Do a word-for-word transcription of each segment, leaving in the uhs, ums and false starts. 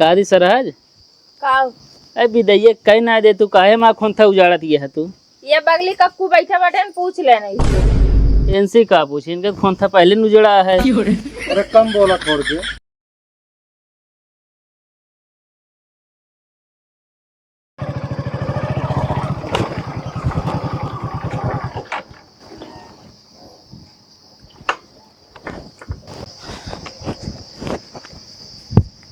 का दी सरहज? का? ए बिदैया, कह ना दे तू, काहे माँ खोंथा उजाड़त ये है तू? ये बगली कक्कू बैठा बाटे न, पूछ ले नहीं से। इनसे का पूछी, इनका खोंथा पहले न उजड़ा है। अरे कम बोला थोड़ के।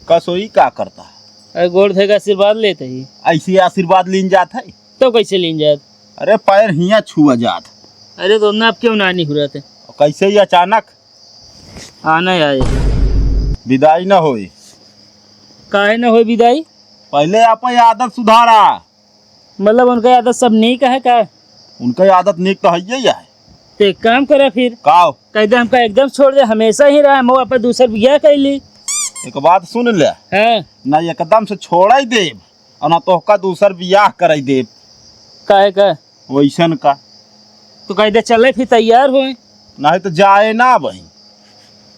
कसोई का करता है? अरे गोड़ धोके आशीर्वाद लेत ही। ऐसे आशीर्वाद लीन जात है? तो कैसे लीन जात? अरे पैर हियाँ छुआ जात। अरे तो ना, अब क्यों ना नहीं हुरत है? कैसे ही अचानक? आना आए। विदाई ना होई। काहे ना होई विदाई? पहले आप आदत सुधारा। मतलब उनका आदत सब नीक है का? उनका आदत नीक तो है ही है। तो एक काम करा फिर। का? कह दे हमका एकदम छोड़ दे, हमेशा ही रहा, हम अपन दूसर बियाह कर ली। एक बात सुन ले। हाँ। ना एकदम से छोड़ ही देब, और ना तोहका दूसर बियाह कर देब। काहे का? वैसन का। तो कह दे चले फिर तैयार होए। नहीं तो जाए ना भाई।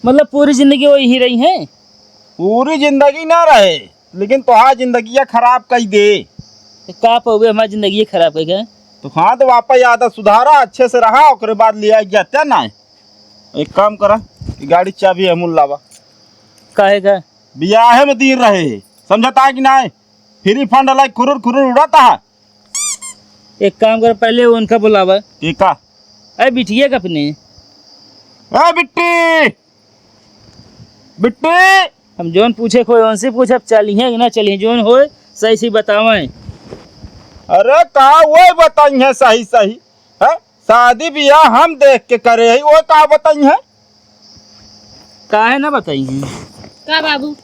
मतलब पूरी जिंदगी वही रही है? पूरी जिंदगी ना रहे, लेकिन तोहार जिंदगिया खराब कई दे। तो का पउबे हमार जिंदगी खराब कई के? तो हाँ, तो वापस आदत सुधारा, अच्छे से रहा, ओकरे बाद ले आई जाते ना। एक काम करा, ये गाड़ी चाबी अमूल लावा। काहे का? बियाहे में दिन रहे, समझता है कि नहीं? फ्री फंड लाइक खुरुर खुरुर उड़ाता है। एक काम कर, पहले उनका बुलावा। के का? ए बिटिया का अपने। ए बिट्टी, बिट्टी। हम जोन पूछे कोई उनसे पूछ, अब चलिए कि ना चलिए, जोन होए सही सही बतावें। अरे का वो बताई है सही सही, है? शादी बियाह हम देख के करे है, वो का बताई है? काहे ना बताई है? का बाबू?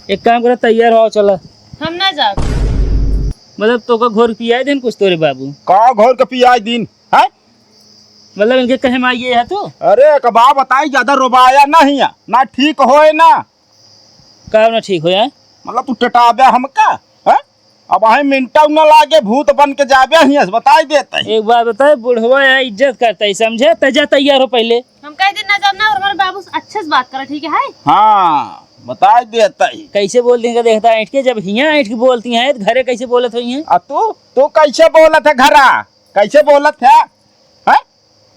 एक काम करो, तैयार हो, चला। हम ना जाब। मतलब तोका घोर पियाई दिन कुछ तोरे बाबू। का घोर के पियाई दिन, हैं? मतलब इनके कहे में आइए है तू? अरे एक बात बताई, ज्यादा रोबाया नहीं है, ना ठीक होए ना। का ना ठीक होए? मतलब तू टटाबे हमका, हैं? अब अहीं मिनटौ न लागे, भूत बन के जाबे हियां से, बताई देत ही। एक बात बताए, बुढ़वा यहाँ इज्जत करता ही, समझे? त जा तैयार हो पहले। हम कह दिन ना जाब ना, और हमारे बाबू से अच्छे से बात करा, ठीक है? हाँ, बताई देत ही। कैसे बोल देंगे देखता ऐंठ के, जब हियां ऐंठ के बोलती हैं, तो घरे कैसे बोलत होई हैं? आ तू, तू कैसे बोलत है घरा? कैसे बोलत है? हैं?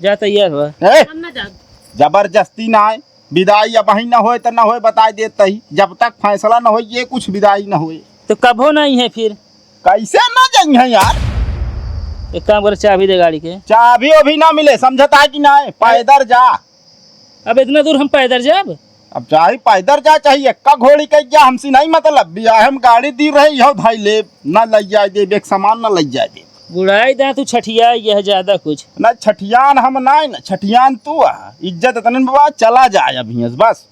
जा तैयार हुआ। ए, हम ना जाब। जबरदस्ती ना है, विदाई अबहीं ना होए त ना होए, बताई देत ही, जब तक फैसला ना होए, ये कुछ विदाई ना होए। तो कबो नहीं है फिर? कैसे ना जाई है यार? एक काम कर, चाबी दे गाड़ी के। चाबी अभी ना मिले, समझता है कि ना है? पैदल जा। अब इतना दूर हम पैदल जाब? अब चाहे पैदल जा, चाहे एक्का घोड़ी के जा, हमसे नहीं मतलब। बियाह हम गाड़ी दी रहे, यह धाई ले, ना लई जाए देब, एक सामान ना लई जाए देब। बुढ़ाई दा तू छठिया, यह ज्यादा कुछ। ना छठियान हम नाई, ना छठियान तू आ। इज्जत इतने में बा, चला जाए अभी बस।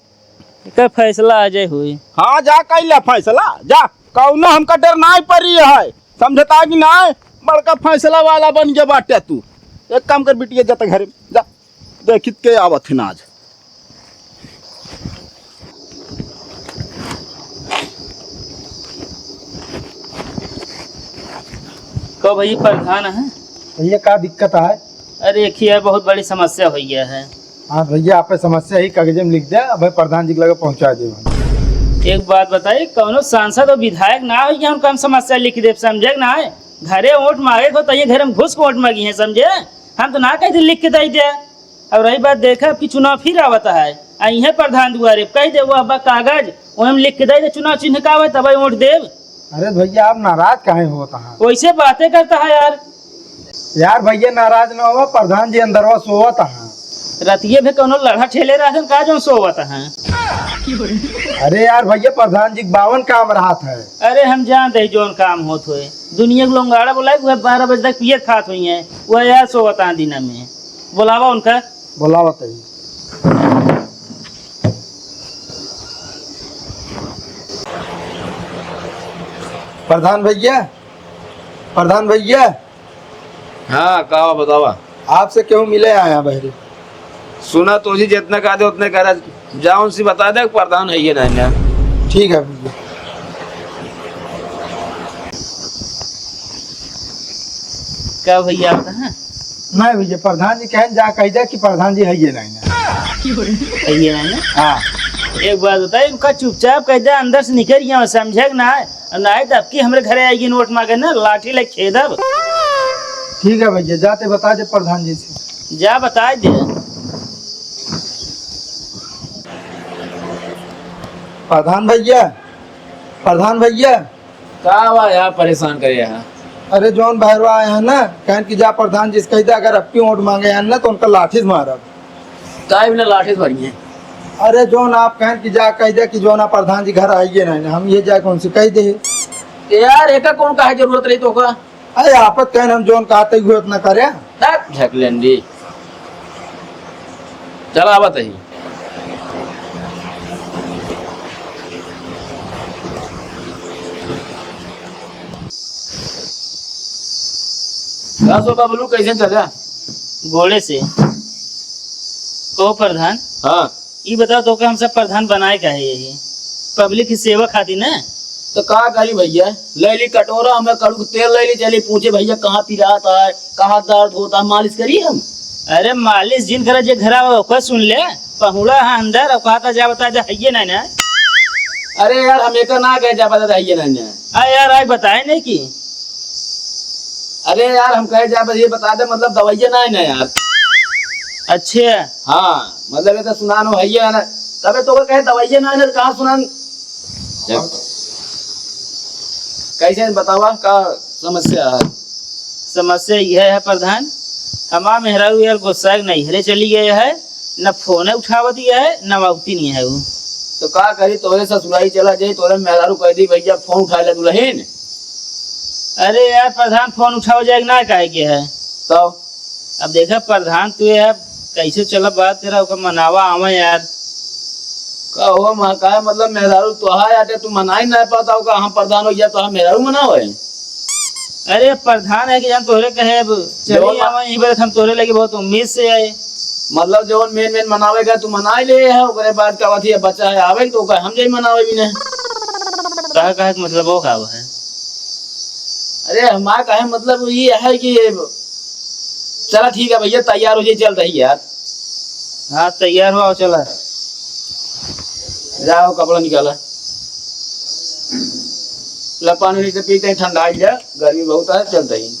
एकर फैसला आ जाए होई। हाँ, जा कइला फैसला, जा। कौनो हमका डर नाई परी है, समझता कि नाई? बड़का फैसला वाला बन गया बाटे तू। एक काम कर बिटिया, जा त घरे जा। देखित के आवत है ना आज। कहो भैया, प्रधान है? भैया, का दिक्कत है? अरे, एक ही है, बहुत बड़ी समस्या हो गया है। हाँ भैया, आप समस्या ही कागजे में लिख दे, अब प्रधान जी के लगे पहुँचा दे। एक बात बताई, कौनो सांसद और विधायक ना हो कि हम कम समस्या लिख दे, समझे कि ना है? घरे वोट मांगे को तो ये घर में घुस के वोट मांगी है, समझे? हम तो ना कहते लिख के दे दे। अब रही बात, देखा कि चुनाव फिर आवत है, आ इहे प्रधान दुआरे कह दे, वो अब कागज, ओहे में लिख के दे दे, चुनाव चिन्ह का आवे, तब वोट देब। अरे भैया, आप नाराज काहे होत हैं? वैसे बातें करता है यार। यार भैया, नाराज ना हुआ, प्रधान जी अंदरवा सोवत हैं। रतिये में कौनो लड़ा ठेले रहन का, जो सोवत हैं? अरे यार भैया, प्रधान जी के बावन काम रहत है। अरे हम जान दे, जोन काम होत होए, दुनिया के लोंगाड़ा बुलाए, वह बारह बजे तक पियत खात हुई हैं, वह यार सोवत हैं दिना में। बुलावा उनका। बुलावा तई। प्रधान भैया, प्रधान भैया। हाँ, का बा, बतावा। आपसे केहू मिले आया बहरी। सुना, तो जी जितने कहा दे उतने करा, जाओ उनसे बता दे, प्रधान है ये नहीं ना। ठीक है भैया। का भैया, आप कहाँ? नहीं भैया, प्रधान जी कहन जा, कह दे कि प्रधान जी है ये नहीं ना। है ये नहीं ना? हाँ। एक बात बताई, इनका चुपचाप कह दे, अंदर से निकल गया, समझे कि ना? और ना तो अब की हमरे घरे आएगी नोट मांगे ना, लाठी ले खेदब। ठीक है भैया, जाते बता दे प्रधान जी से। जा बता दे। प्रधान भैया, प्रधान भैया। का बा यार, परेशान करे यहाँ? अरे जौन बहरवा आए हैं ना, कहन कि जा प्रधान जी से कह दे, अगर अब की वोट मांगे हैं ना तो उनका लाठी से मारब। काहे बिना लाठी से मारिए? अरे जौन आप कहन कि जा कह दे कि जौन आप प्रधान जी घर आइए ना, हम ये जाके उनसे कह दे। यार एका कौन काहे जरूरत रही तो का? अरे आपत कहन हम जौन कहते हुए उतना करे। तक झकलेंडी। चला आवत ही। का सो बबलू, कैसे चला? गोड़े से। कहो प्रधान। हाँ। ई बताओ तो का हम सब प्रधान बनाए का है यही? पब्लिक की सेवा खातिर ना। तो का करी भैया, ले ली कटोरा, हमें कड़ू के तेल ले ली, चली पूछे भैया कहाँ पिरात है, कहाँ दर्द होता है, मालिश करी हम। अरे मालिश जिन करे जे घर आवे ओकर सुन ले, पहुड़ा है अंदर, अब कहा था जा बता दे हइये ना ना। अरे यार हम एकर ना कहे जा बता दे हइये ना ना। आ यार आज बताए नहीं कि। अरे यार हम कहे जा बस ये बता दे मतलब दवाइया ना है ना यार। अच्छे। हाँ। मतलब ये तो सुनानो है ये ना, तबे तो कहे दवाइये ना है ना, कहाँ सुनान? कैसे बतावा का समस्या है? समस्या यह है प्रधान, हमार मेहरारू यार गुस्सा के नैहरे चली गए है, न फोन उठावत ही है न आवती नहीं है वो। तो का करी, तोरे ससुराई चला जाई, तोरे मेहरारू कह दी भैया फोन उठा ले दुल्हन। अरे यार प्रधान फोन उठावा जाए ना काहे के है? तो अब देखा प्रधान, तू यार कैसे चला बात करा, ओकर मनावा आवा यार। का हो माँ, का मतलब मेहरारू तोहार आटे तू मनाई ना पाता हो, का हम प्रधान हो गया तो हम मेहरारू मनावे? अरे प्रधान है कि जान तोहरे कहे, अब चली जवन मा- आवा यहीं पर, हम तोहरे लगे बहुत उम्मीद से आए। मतलब जवन मेन मेन मनावे का तू मनाई ले है, ओकरे बाद का बात है बच्चा है आवे तो का हम जाई मनावे भी नहीं। कहा कहा के मतलब वो का है? अरे हमारा कहे मतलब ये है कि चला ठीक है भैया, तैयार हो जाए, चल रही यार। हाँ तैयार हो, आओ चला। जाओ कपड़ा निकाला, ला पानी नहीं तो पीते हैं, ठंडा आ गया, गर्मी बहुत है, चलते ही।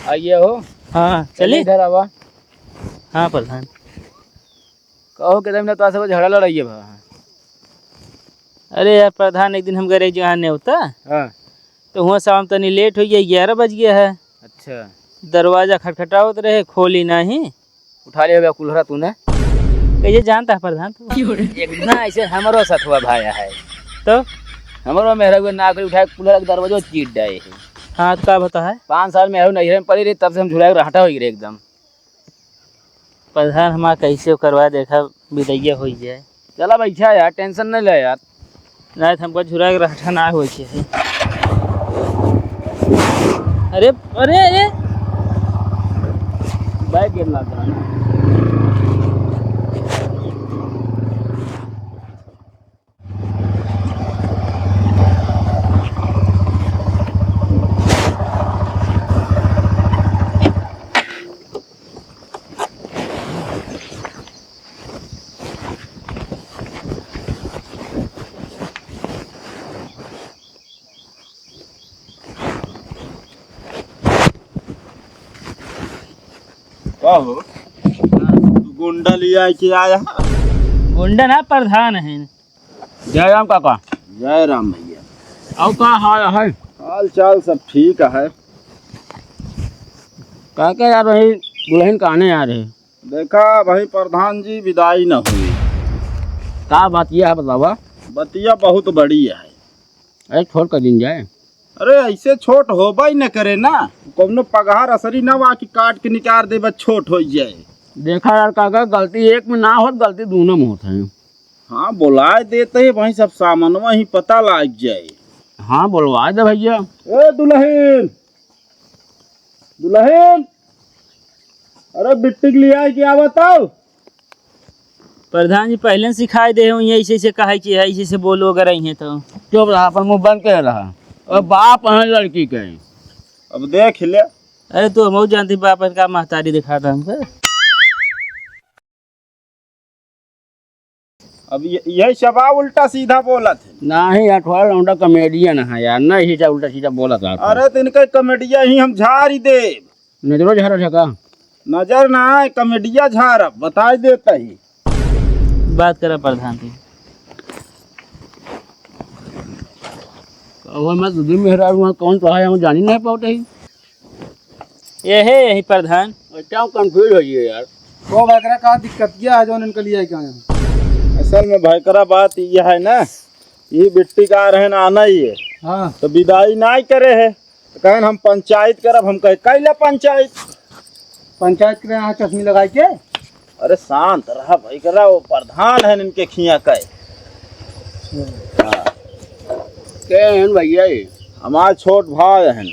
आइए हो। हाँ चली। इधर आवा। हाँ प्रधान। कहो कितना मिनट तो सब झगड़ा लड़ाइए भा। अरे यार प्रधान, एक दिन हम गए रहे जहाँ नेवता, हाँ। तो हुआ शाम तनी लेट हो गया, ग्यारह बज गया है। अच्छा। दरवाजा खटखटावत रहे, खोली नहीं। उठा ले होगा कुल्हरा तूने। कैसे जानता है प्रधान तू? एकदम ऐसे हमरो साथ हुआ भाया है। तो? हमरो मेहरा हुआ नाक उठाए कुल्हरा के दरवाजो चीट डाए है। हाँ तो का बता है? पाँच साल मेहरा नैहरे में पड़ी रही, तब से हम झुलाए रहटा हो गए एकदम। प्रधान हमार कैसे करवा देखा, विदैया हो जाए। चला बैठा यार, टेंशन नहीं ले यार। नहीं तो हमको झुरा के रहठा ना हो के है। अरे अरे अरे, बैग गिर लग रहा है। का हो? तू गुंडा लिया के आया? गुंडा ना, प्रधान है। जय राम काका। जय राम भैया। और का हाल है? हाल चाल सब ठीक है। काका यार, वही दुल्हन का आने आ रहे। देखा भाई प्रधान जी, विदाई न हुई। का बात यह है बतावा? बतिया बहुत बड़ी है। अरे छोट कर दिन जाए। अरे ऐसे छोट होबा ही न करे ना, कौनो पगहा रसरी ना वा कि काट के निकाल दे बस छोट हो जाए। देखा यार काका, गलती एक में ना होत, गलती दोनों में होत है। हाँ बोलाए देते हैं भाई, सब सामानवा ही पता लाग जाए। हाँ बोलवा दे भैया। ए दुल्हन, दुल्हन, अरे बिट्टी के लिया के आवत हो। प्रधान जी पहले न सिखाए दे हो, ऐसे ऐसे कहे कि है, ऐसे ऐसे बोलो अगर आई हैं तो। चुप रहा, अपन मुंह बंद कर रहा। और बाप हैं लड़की के। अब देख ले। अरे तू हमहू जानती बाप है का महतारी दिखा था हमके। अब ये, यही सब आ उल्टा सीधा बोलत है। नहीं यार, थोड़ा लौंडा comedian है यार, नहीं सीधा उल्टा सीधा बोलत है। अरे तो इनके comedian ही हम झारी देब। नजरो झारा झका। नजर ना आए, comedian झारब, बताई देता ही। बात करा प्रधान जी। कहो मैं दू दिन मेहरारू वहाँ कौन तो है, हम जानी नहीं पावत ही। ये है यही प्रधान। अच्छा, हम confuse हो गए यार। तो वगैरह का दिक्कत क्या है जो इनके लिए क्या है? असल में भाई करा बात ये है ना, ये बिट्टी का रहन आना ही है। हाँ। तो विदाई नहीं करे है, तो कहन हम पंचायत करब, हम कहे कैला पंचायत। पंचायत करे यहाँ चश्मी लगाई के? अरे शांत रहा भाई करा, वो प्रधान है इनके खिया का। हाँ। के हैं भैया ये? हमार छोट भाई हैं।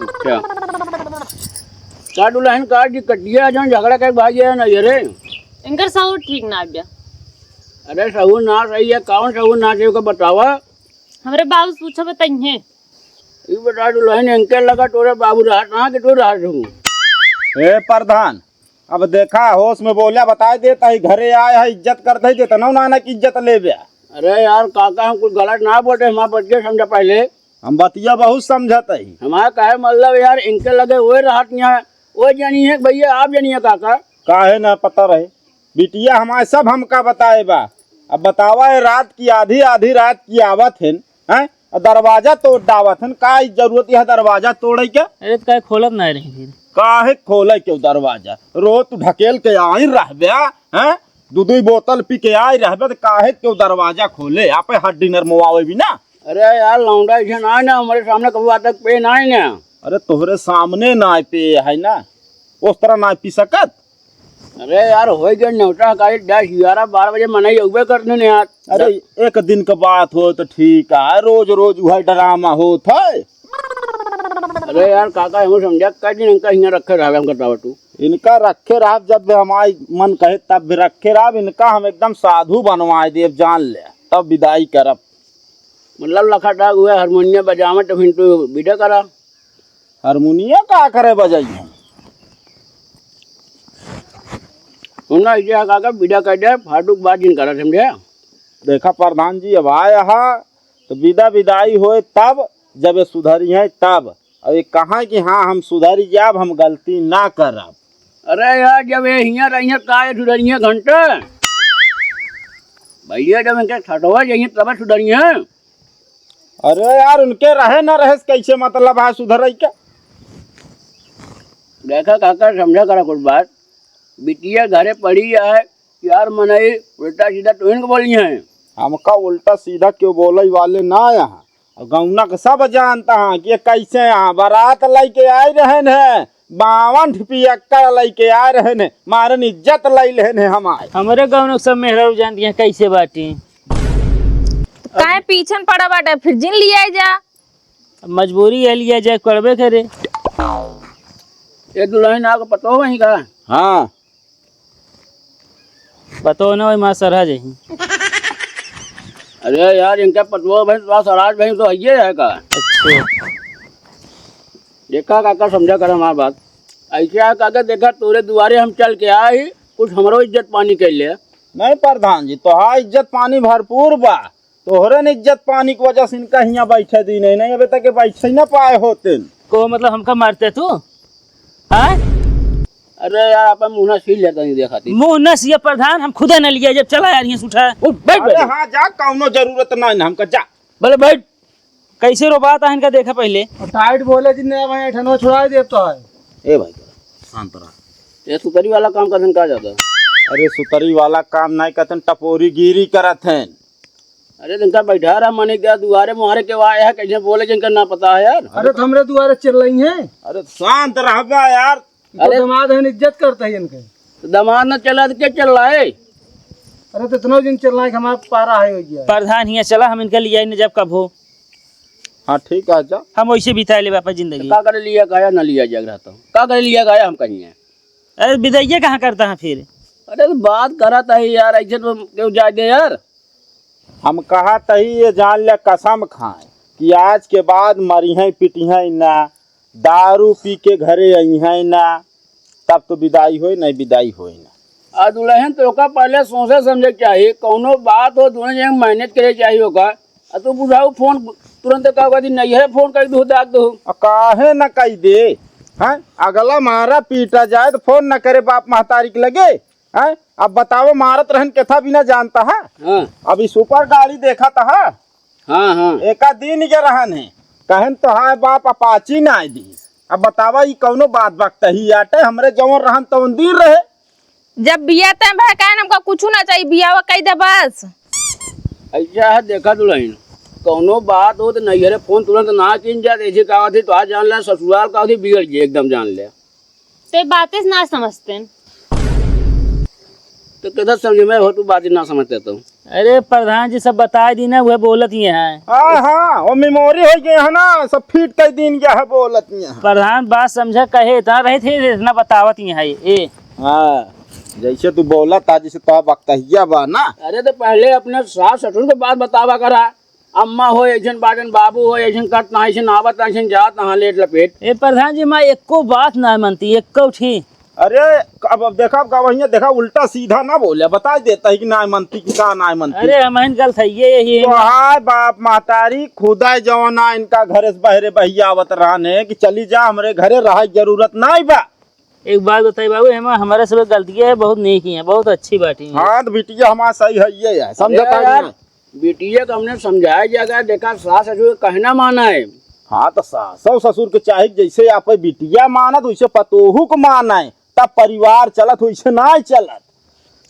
अच्छा। का दुल्हन का जी कटिया जौन झगड़ा के भाई है ना ये रे? इनकर सहूर ठीक ना आब्या। अरे सहूर ना सही है, कौन सहूर ना सही को बतावा? हमरे बाबू से पूछो बताइए। ई बता दुल्हन इनके लगा तोरे बाबू रहत ना कि तू रहत हूँ? ए प्रधान, अब देखा होश में बोल्या, बताई देता ही घरे आया है इज्जत करते ही देता ना ना की इज्जत लेब्या। अरे यार काका हम कुछ गलत ना बोलते, हमार बतिया समझा पहले। हम बतिया बहुत समझत ही। हमार कहे मतलब यार इनके लगे वो रहत नहीं है, वो जानी है भैया आप जानी है काका। काहे ना पता रहे, बिटिया हमारे सब हमका बताए बा। अब बतावा, ये रात की आधी, आधी रात की आवत हैं, हैं? और दरवाजा तोड़ डावत हैं, का ई जरूरत है दरवाजा तोड़े के? अरे, तो काहे खोलत ना रही फिर? काहे खोले के दरवाजा? रोज तू ढकेल के आई रहबे, हैं? दू दू बोतल पी के आई रहबे, तो काहे के दरवाजा खोले? आपे हड्डी नरमवावे भी ना। अरे यार, लौंडा ऐसे ना, ना, हमारे सामने कबो आज तक पे ना है ना। अरे, तोहरे सामने ना पे है ना, उस तरह ना पी सकत। अरे यार, होई गए न्योता, काहे दस, ग्यारह, बारह बजे मनई अउबे करते हैं यार। अरे, एक दिन का बात हो तो ठीक है, रोज रोज वह ड्रामा होत है। अरे यार, काका, हम समझा, कई दिन इनका हियाँ रखे रहबे, हम बतावा तू। इनका रखे रहब, जब भी हमारी मन कहे तब भी रखे रहब। इनका हम एकदम साधु बनवाए देब, जान ले, तब विदाई करब। मतलब लखा डाग हुए हारमोनिया बजावे तो फिर तू विदा करा। हारमोनिया का करे बजाई हम? सुना, इसे काका विदा कर दे, फालतू की बात जिन करा, समझे? देखा प्रधान जी, अब आया हा तो विदा विदाई होए तब, जब ये सुधरी है तब। और ये कहा कि हाँ हम सुधरी जाब, हम गलती ना करब। अरे यार, जब ये हियाँ रही है, का ये सुधरी है घंटे? भैया, जब इनके छठवा जाइए तब सुधरी है। अरे यार, उनके रहे न रहे से कैसे मतलब है सुधरई के? देखा काका, समझा करा कुछ बात। बिटिया घरे पड़ी है, यार मनई उल्टा सीधा तो इनको बोली है। हमका उल्टा सीधा क्यों बोले वाले ना यहाँ। और गौना के सब जानता है कि ये कैसे यहाँ बारात लेके आए रहन है, बावन ठिपियक्का लेके आए रहन है, मारन इज्जत ले लेन है हमारे। हमरे गौना के सब मेहरारू जानती हैं कैसे बाटी। काहे पीछन पड़ा बाटे, फिर जिन लियाई जा। अब मजबूरी है, लिया जाए, करबे करे। ये दुल्हन आके पतो वहीं का? हाँ। पतो ना वही माँ सरहा जही। अरे यार, इनका पतवा भाई तो सरहा भाई तो है ही है का? अच्छा। देखा काका, समझा कर हमार बात। ऐसे आ काका, देखा तोरे दुआरे हम चल के आए ही, कुछ हमरो इज्जत पानी कर ले। नहीं प्रधान जी, तोहार इज्जत पानी भरपूर बा। तोहरे न इज्जत पानी की वजह से इनका हियाँ बैठे दी नहीं, नहीं अबे तक के बैठे ही ना पाए होते। को मतलब हमका मारते तू? हाँ? अरे यार, अपन मुँह ना सील लेता नहीं देखा थी। मुँह न सिया प्रधान, हम खुदे न लिया जब चला यार यहाँ से उठा। उठ, बैठ, अरे बैठ। हाँ, जा, कौनो जरूरत नहीं ना हमका, जा। बोले बैठ। कैसे रोबात है इनका, देखा पहले। और टाइट बोले जिनने अब यहाँ ठनवा छुड़ा देब तो है। ए भाई, शांत रहा। ये सुतरी वाला काम करन का जाता? अरे सुतरी वाला काम नहीं करते, टपोरी गिरी करत हैं। अरे इनका बैठा रहा, मने क्या दुआरे मुहारे के आए है, कैसे बोले जिनका ना पता है यार। अरे तो हमरे दुआरे चल रही हैं। अरे शांत रहबा यार। तो अरे। दामाद है, इज्जत करता है इनके। तो दामाद ना चला तो क्या चल रहा है? अरे तो इतना दिन चल रहा है कि हमारा पारा है हो गया। प्रधान हियाँ चला, हम इनका लिया न जब कब हो। हाँ ठीक है, जा। हम वैसे बिता ले बापा जिंदगी। तो का करे लिया गया ना लिया जाग रहा तो? का करे लिया गया हम कहीं है? अरे विदैया कहाँ करता है फिर? अरे तो बात करत है यार, ऐसे तो क्यों जाए दे यार? हम कहा तही ये जान ले कसम खाए कि आज के बाद मरिहैं पिटिहैं ना, दारू पी के घरे अइहैं ना, तब तो बिदाई होई, नहीं बिदाई होई ना। आ दुलहिन, तोका पहिले सोचे समझे के चाही, कौनो बात हो दुनो जने manage करे चाही ओका। आ तू बुझाऊ फोन तुरंत का ओका दिन नैहरे फोन कइ दू दाग दू। आ काहे न कइ दे, हैं? अगला मारा पीटा जाए तो फोन न करे बाप महतारी के लगे, हैं? अब बताओ, मारत रहन केथा बिना जानता है? हाँ। अब ई super गाड़ी देखा था, हाँ? हाँ, हाँ। एका दिन के रहन है, कहन तो हाय बाप अपाची ना दी। अब बतावा, ई कौनो बात बकतही आटे? हमरे जवन रहन तवन दिन रहे। जब बिया तय भय कहन हमका कुछ ना चाहिए, बियावा कई दे बस। ऐसा है, देखा दुलहिन, कौनो बात हो तो नैहरे फोन तुरंत ना कीन जात, ऐसे का होती तो आज जान ले, ससुराल का होती बिगड़ गई एकदम, जान ले। ते बातें ना समझते हैं। तो किधर समझे में हो, तू बातें ना समझते तो। अरे प्रधान जी, सब बताइ दी ना, उहे बोलत ही हैं। हाँ, हाँ, वो memory होइ गए है ना, सब fit कइ दीन गया है बोलत ही हैं। प्रधान बात समझा, कहे इतना रहे थे, इतना बतावत ही हैं। ए। हाँ, जैसे तू बोलत आ, जैसे तो बकतहिया बा ना। अरे तो पहिले अपने सास ससुर के बात बतावा करा। अम्मा हो, ऐसन बाजन बाबू हो, ऐसन करत ना, ऐसन आवत ना, ऐसन जात ना, लेट लपेट। ए प्रधान जी, माँ एको बात ना मनती, एको ठी। अरे, अब, अब देखा, अब गवहिया देखा, उल्टा सीधा ना बोले, बताइ देता है कि ना मनती कि का ना मनती। अरे, हमहिन गलत है, ये, यही है। तो हाय बाप महतारी, खुदा जवना इनका घरे से बहरे बहिया आवत रहने कि चली जा, हमरे घरे रहा जरूरत नाई बा। एक बात बताई बाबू, हम, हमारे सब गलतियाँ है, बहुत नेकी है, बहुत अच्छी बात है। हाँ, तो बिटिया हमारा सही है, ये है, समझता अरे यार, नहीं। बिटिया को हमने समझाया जाएगा, देखा, सास ससुर के कहना माना है। हाँ, तो सास और ससुर के चाहे जैसे आप बिटिया मानत, वैसे पतोहू को माना है, तब परिवार चलत, वैसे ना चलत।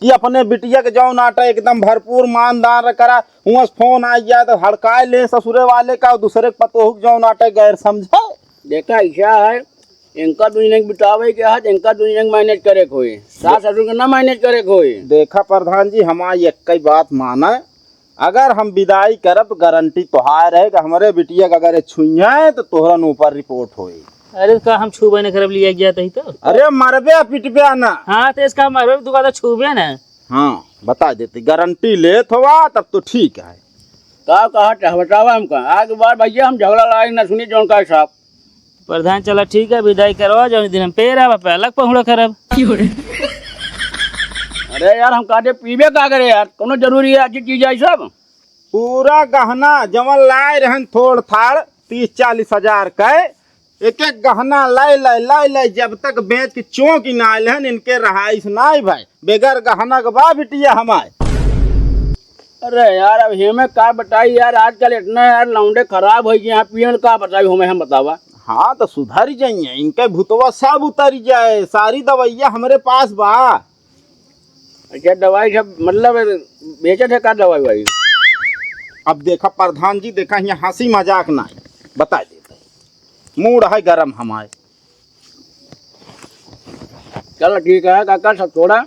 कि अपने बिटिया के जौन आटा एकदम भरपूर मान दान करा, हुआं से फोन आ जाए तो हड़काए ले ससुरे वाले का, और दूसरे के पतोहू के जौन आटा गैर समझे। देखा, ऐसा है, इनका दुनिया के बितावे के है, इनका दुनिया के manage करे के होई, सास ससुर के ना manage करे के होई। देखा प्रधान जी, हमारी एक ही बात माना, अगर हम बिदाई करब तो गारंटी तोहार है कि हमरे बिटिया के अगर छुइया है तो तोहरन ऊपर रिपोर्ट होई। अरे का हम छूबे न करब, लिया गया तही तो। अरे मरबे पिटबे ना। हाँ तो इसका मरबे, तू कहता छूबे ना। हाँ, बता देते, गारंटी लेत होवा तब तो ठीक है। का कहा चाह बतावा हमका, आज के बाद भैया हम झगड़ा लड़ाई ना सुनी जौन का साहब। प्रधान, चला ठीक है, बिदाई करवा, जौन दिन हम पेर आवा, पे अलग पहुड़ा करब। अरे यार, हम कहते पीबे का करे यार, कोनो जरूरी है अच्छी चीज है सब? पूरा गहना जवन लाए रहन थोड़ थाड़ तीस चालीस हजार के, एक एक गहना लाए लाए लाए लाए, जब तक बेच के चौंक ही ना आए रहन, इनके रहाइश ना आई भाई, बगैर गहना के बा बिटिया हमारे। अरे यार, अब हेमे का बताई यार, आजकल इतना यार लौंडे खराब होइ गए हैं, पियन का बताई हमें, हम बतावा। हाँ, तो सुधर जाइए, इनके भूतवा सब उतर जाए, सारी दवाइयाँ हमरे पास बा। अच्छा, दवाई सब मतलब बेचत है का दवाई वाई? अब देखा प्रधान जी, देखा यहाँ हंसी मजाक ना है, बता देते, मूड है गरम हमारे। चलो ठीक है काका, सब छोड़ा,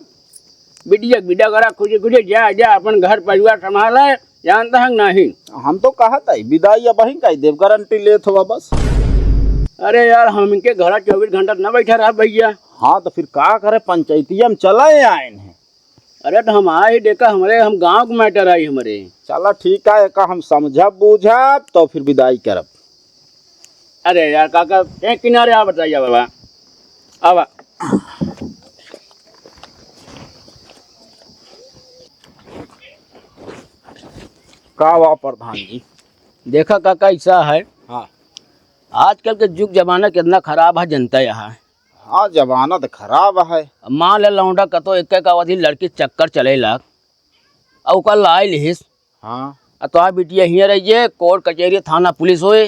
बिटिया के बिदा करा, खुशी खुशी जा, जा अपन घर परिवार संभाला, जानता है नहीं? हम तो कहत है बिदाई अब ही कही देब, गारंटी लेत होवा बस। अरे यार, हम इनके घर चौबीस घंटा न बैठा रहा भैया। हाँ तो फिर का करे, पंचायतिया में चले आए हैं। अरे तो हम आए देखा, हमरे, हम गांव के मैटर आई हमरे। चला ठीक है, एका हम समझब बूझब तो फिर बिदाई करब। अरे यार काका, एक किनारे आ बताइए बाबा, आवा। का हुआ प्रधान जी? देखा काका, ऐसा है, हाँ। आजकल के जुग जमाना कितना खराब है, जनता यहाँ। हाँ, जमाना तो खराब है। अब मान ले लौंडा कतो एक एक अवधि लड़की चक्कर चलेला, और ओकर लाई लिहिस। हाँ। आ तोहार बिटिया हियाँ रहिए, कोर्ट कचहरी थाना पुलिस होए,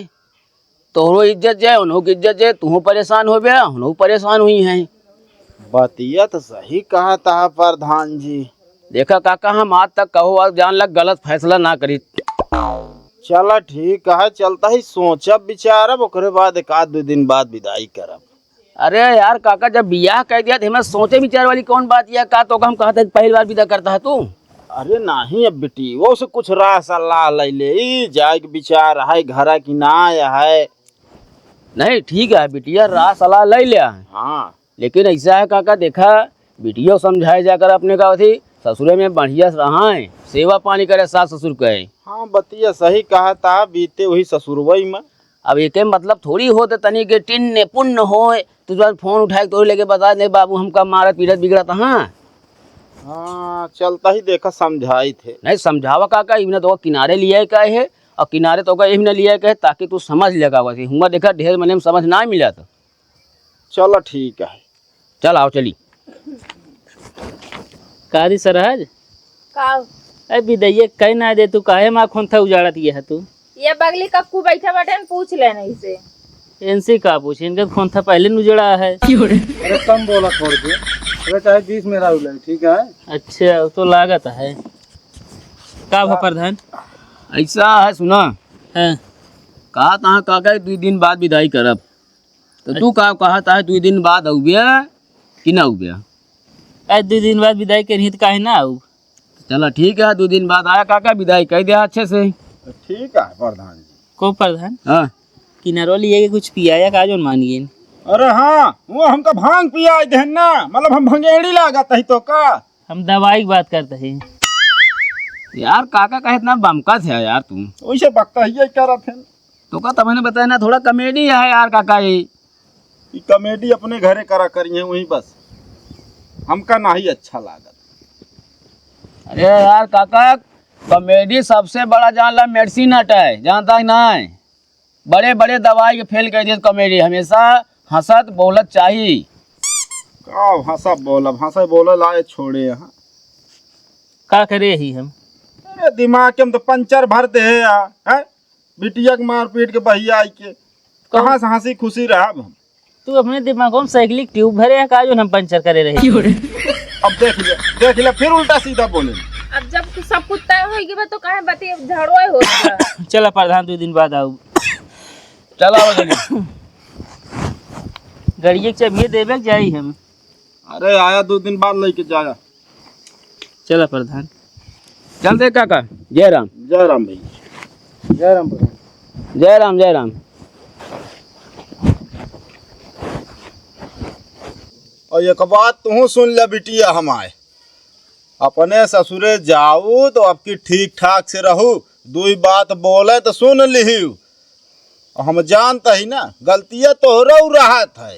तोहरो इज्जत जाए, उन्हों की इज्जत जाए, तुहों परेशान हो बे, उन्हों परेशान हुई हैं। बतिया तो सही कहा था प्रधान जी। देखा काका, हम आज तक कहो और जान लग गलत फैसला ना करी। चला ठीक है, चलता ही सोचब विचारब, ओकरे बाद एक आध दो दिन बाद विदाई करब। अरे यार काका, जब बियाह कह दिया तो हमें सोचे विचार वाली कौन बात या का? तो हम कहते पहली बार विदा करता है तू। अरे नहीं, अब बिटियो से कुछ राय सलाह ले ले, ई जाए के विचार है, घर की ना है। नहीं ठीक है बिटिया, राय सलाह ले लिया है। हाँ। लेकिन ऐसा है काका, देखा, बिटियो समझाए जाकर अपने का थी, ससुरे में बढ़िया से रहा है, सेवा पानी करे सास ससुर के। हाँ, बतिया सही कहा था, बीते वही ससुरवई में। अब एके मतलब थोड़ी होत तनी के टिन्न पुन्न होए, तू तुरंत फोन उठाए के तोरे लगे बता दे, "बाबू, हमका मारत पीटत बिगड़त हाँ।" हाँ, चलता ही देखा, समझाई थे। नहीं समझावा काका, इवने तो किनारे लियाए का है, और किनारे तो का इवने लियाए का है, ताकि तू समझ लेगा। वैसे हुआ देखा, ढेर मने में समझ ना मिला तो। चलो ठीक है। चल आओ, चली। का दी सरहज? का? ए बिदैया, कह ना दे तू, काहे माँ खोंथा उजाड़त ये है तू? ये बगली कक्कू बैठा बाटे न, पूछ ले नहीं से। इनसे का पूछे, इनका खोंथा पहले न उजड़ा है। अरे कम बोला थोड़ के, अरे चाहे बीस में राहुल है, ठीक है? अच्छा, तो लागत है। का भा प्रधान? ऐसा है, सुना। हाँ। कहा तहाँ काका दुई दिन बाद विदाई करब। तो तू का कहा तहाँ दुई दिन बाद अउबे कि ना अउबे? आज दुई दिन बाद विदाई करी तो काहे ना आऊ? चला ठीक है, दुई दिन बाद आया काका, विदाई कह दिया अच्छे से। ठीक है प्रधान जी। को प्रधान? हाँ। किनारो लिए के कुछ पियाया का जोन मान गए? अरे हाँ, वो हमका भांग पियाई देहन ना, मतलब हम भंगेड़ी लागत ही तो का? हम दवाई की बात करते हैं। यार काका का इतना बमकत है यार तू। वैसे बकता ही है, क्या रहा थे? तो का तमने बताया ना, थोड़ा कॉमेडी है यार काका ये। ई कॉमेडी अपने घरे करा करिए वहीं बस, हमका नाही अच्छा लागत। अरे यार काका, कॉमेडी सबसे बड़ा जान ला मेडिसिन अट है, जानता है ना? बड़े बड़े दवाई के फेल कर दिए कॉमेडी, हमेशा हंसत बोलत चाही। का हंसा बोलब, हंसा बोलल आए छोड़े यहाँ। का करे ही हम? अरे दिमाग के हम तो पंचर भर दे है यार, हैं? बिटिया के मारपीट के बहिया आई के, कहाँ से हंसी खुशी रहब हम? तू अपने दिमागों में साइकिल की ट्यूब भरे है का, जो हम पंचर करे रहे? अब देख ले, देख ले, फिर उल्टा सीधा बोले। अब जब तू सब कुछ तय होई गई बा, तो काहे बतिया झगड़ो होत बा? चला प्रधान, दो दिन बाद आऊ। चला आओ जल्दी। गाड़िया के चाबिये देबे के जाई हम। अरे आया, दो दिन बाद लेके जाया। चला प्रधान। चल दे काका। जय राम। जय राम भैया। जय राम प्रधान। जय राम, जय राम। और एक बात तू सुन ले बिटिया हमारे, अपने ससुरे जाऊ तो आपकी ठीक ठाक से रहू, दुई बात बोले तो सुन लिहू। हम जानत ही ना, गलतिया तोहरउ रहत है।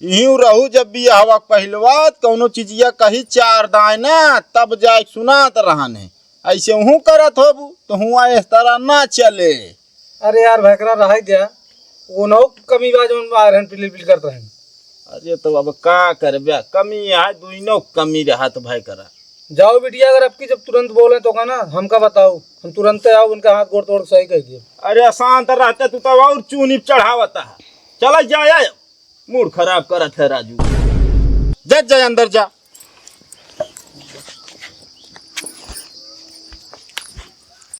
इहीं रहू जब बियाहवा के पहिलवा, त कौनो चीजिया कही चार दाए ना, तब जाए सुनात रहन है। ऐसे हूँ करत होबू, तो हुआ इस तरह ना चले। अरे यार, भयकरा रहे द्या, वो नौ कमी बा, जौन बा रहन पिलिल पिल करत रहन। अरे तो अब का करब्या, कमी है, दुइनो कमी रहत भयकरा। जाओ बिटिया, अगर अबकी जब तुरंत बोले तो का ना, हमका बताओ, हम तुरंत आओ, उनका हाथ गोड़ तोड़ के सही कह दिए। अरे शांत रहते तू तो और चूनी चढ़ावता है। चला जाया, मूड खराब करत है राजू। जा, जा अंदर जा,